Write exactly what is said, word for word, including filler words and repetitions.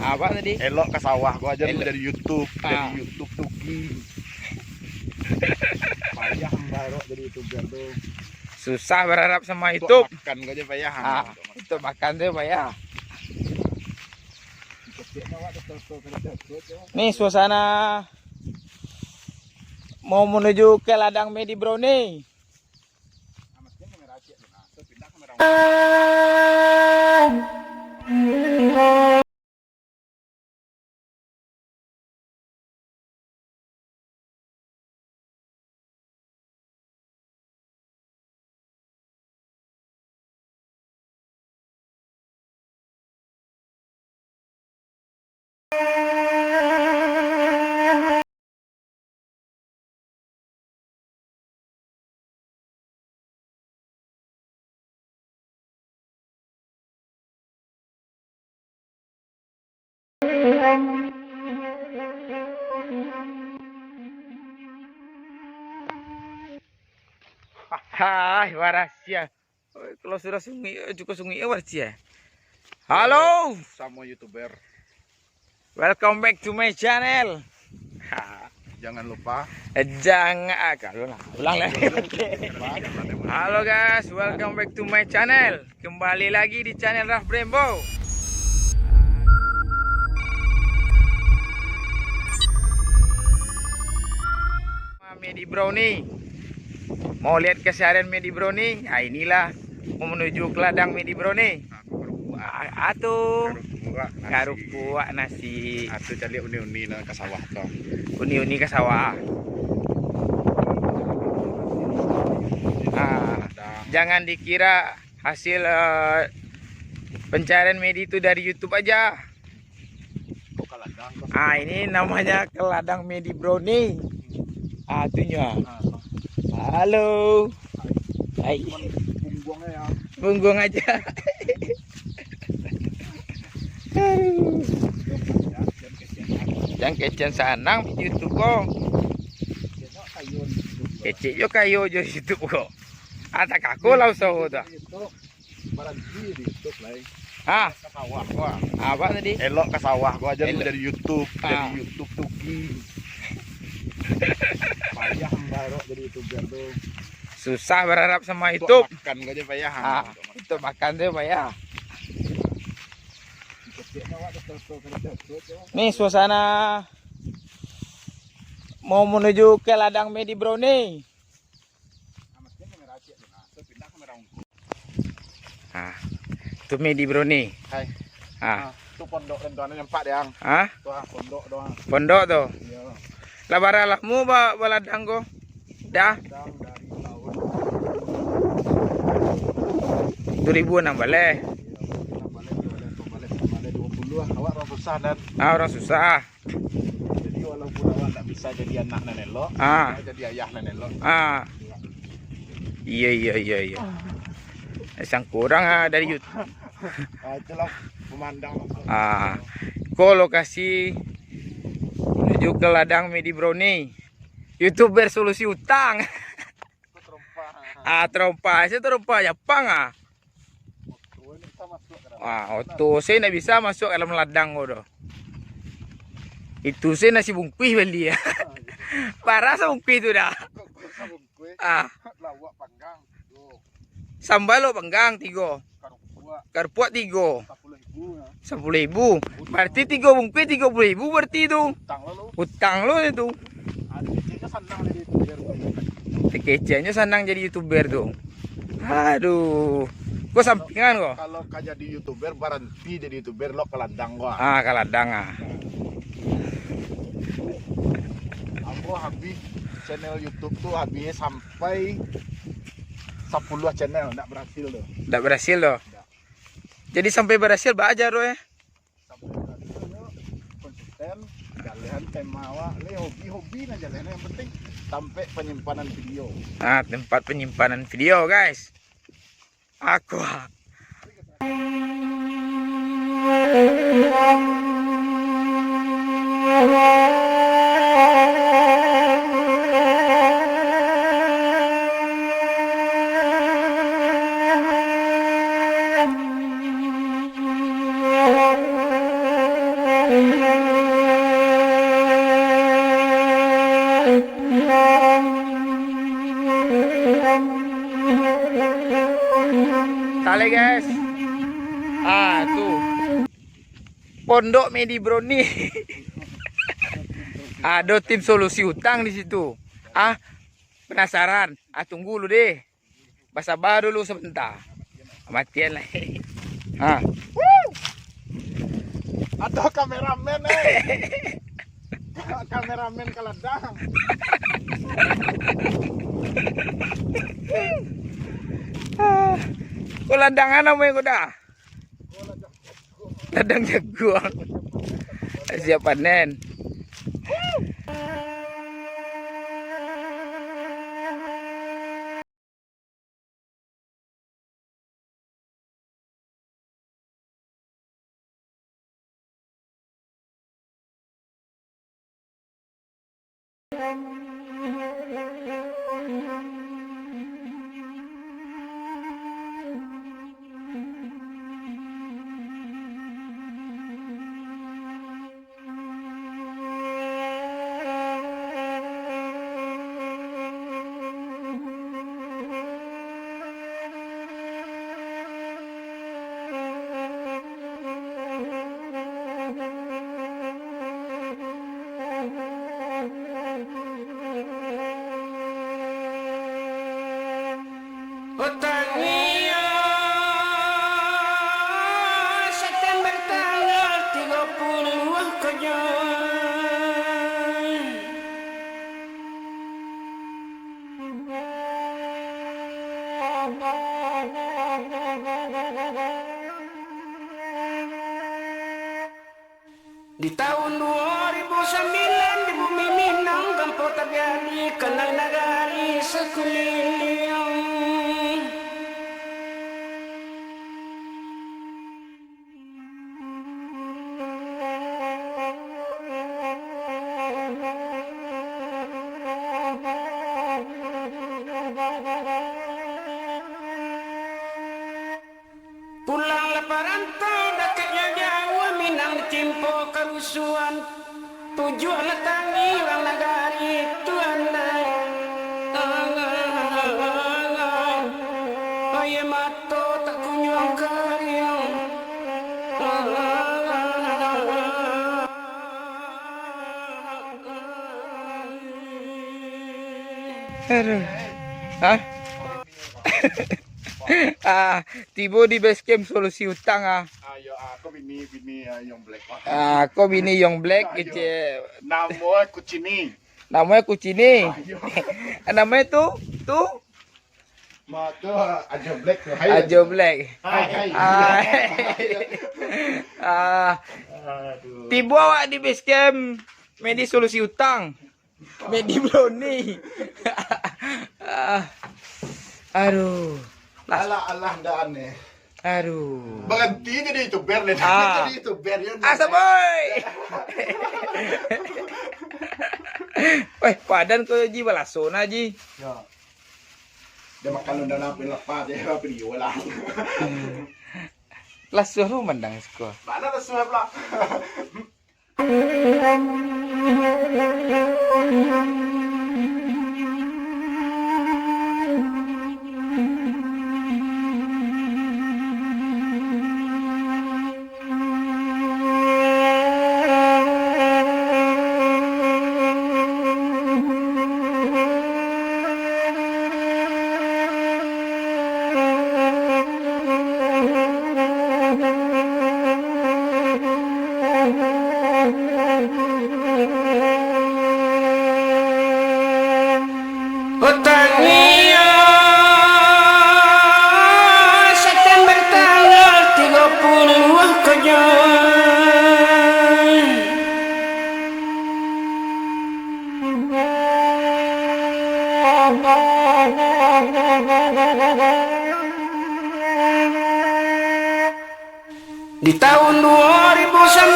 Apa tadi? Elok ka sawah ko aja. Elok. Jadi YouTube, ah. Jadi YouTube tugi. Payah barok jadi YouTuber tu. Susah berharap sama untuk YouTube. Makan ko aja payah. Ah, untuk makan tu payah. Ni suasana mau menuju ke ladang Medi Bro ni. Hai, warasia. Kalau sudah sungai, eh, cukup sungai, eh, warasia. Halo. Samo YouTuber. Welcome back to my channel. Jangan lupa. Eh, jangan, ah, kalau lah. Ulang lah. Halo guys, welcome back to my channel. Kembali lagi di channel Raf Brembo. Medi Bro ni. Mau lihat keseharian Medi Bro ni? Ah, inilah mau menuju ke ladang Medi Bro ni. Ah, atu. Karupuak nasi. Karupuak nasi. Atu caliak uni-uni nan ka sawah tu. Uni-uni ka sawah. Ah, jangan dikira hasil, eh, pencarian Medi tu dari YouTube aja. Ah, ini namanya ke ladang Medi Bro ni. Ah, tunyo. Halo. Hai. Pungguang aja. Aduh. Jan kecekan sanang YouTube ko. Kecek jo kayo jo YouTube ko. Ata kako lah usaho tu. Baranti di YouTube lai. Hah? Ka sawah ko. Apa tadi? Elok ka sawah ko aja. Elok. Jadi YouTube, ah. Jadi YouTube tugi. Payah barok jadi YouTuber tu. Susah berharap sama YouTube. Makan ko aja payah. Ah, untuk makan tu payah. Ni suasana mau menuju ke ladang Medi Bro ni. Ah, tu Medi Bro ni. Hai. Ah. Ah, tu pondok dan tuan nampak deh, Ang. Ah? Tu ah, pondok tu, Ang. Pondok tu. Iya. Lah bara lamo ba-, baladang ko? Dah. Ladang dari tahun dua ribu enam belas. Iya, dua ribu enam belas, dua ribu enam belas, dua ribu enam belas, dua puluh lah. Awak urang susah, Dan. Ah, urang susah. Jadi, walaupun awak ndak bisa jadi anak nan elok, ah, awak jadi ayah nan elok. Ah. Iya, iya, iya, iya. Sangko urang, ah, dari YouTube. Ah, itulah pemandang. Ah. Ko lokasi menuju ke ladang Medi Bro ni. YouTuber solusi utang. Ah, terompa. Saya terompa Japang, ah. Ah, oto se ndak bisa masuak ka dalam ladang ko doh. Itu se nasi bungkuih bali, ah. Bara sabungkuih tu dah. Ah. Sambal lo panggang tigo. Karupuak tigo. Sapuluah ribu. Berarti tigo bungkuih tigo puluah ribu berarti tu. Utang lo tu. Utang lo itu. Keceknyo sanang jadi YouTuber tu. Aduh. Ko sampingan ko. Kalau ka jadi YouTuber, baranti jadi YouTuber, lo ka ladang ko. Ah, ka ladang, ah. Ambo habih channel YouTube tu, habih sampai sapuluah channel, ndak berhasil tu. Ndak berhasil tu. Ndak. Jadi sampai berhasil baaja tu, eh. Sampai berhasil tu, konsisten, jalehan tema awak, le hobi-hobi nah jalehan, yang penting tampek penyimpanan video. Ah, tempat penyimpanan video, guys. Aqua. Pondok Medi Browni. Ado tim solusi utang di situ. Ah, penasaran? Ah, tunggu dulu deh. Basaba dulu sabanta. Matian lah. Ha. Ado kameramen, eh. Kameramen ka ladang. Ko ladang a namonyo ko Da? Ladang jaguang. Siap panen. Utang iyo, September tanggal tigo puluh ko jo. Di tahun dua ribu sambilan, di bumi Minang, gampo tajadi, kanai nagari sakuliliang. Pulanglah parantau, dakek jo jauah, Minang ditimpo karusuhan. Pujuaklah tangi urang nagari, Tuhan ai. Aia mato tak kunjuang kariang. Aduh. Hah? Ah, tibo di base camp solusi utang ah. Ayo, ah, ko bini, bini, ah, Young Black, ah. Ah, ko bini Young Black, ayo. Kecil. Namo Kucini. Namo Kucini. Ayo. Namo tu, tu? Ma tu, ah, Ajo Black tu. Hai. Ajo Black. Hai, hai. Ah. Ah. Aduh. Tibo awak di base camp, Medi solusi utang. Medi Browni. Ah. Aduh. Alah, alah, ndak aneh. Aduh. Berhenti jadi YouTuber deh. Ah. Jadi YouTuber, ya. Asa, boy. Weh, padan ko, Ji, balaso na, Ji. Ya. Dia makan undang apa lapar, dia apa dia lah. Hmm. Lasuah tu mandang siko. Mana lasuah pula? Utang iyo, September tanggal tigo puluh ko jo. Di tahun dua ribu sembilan,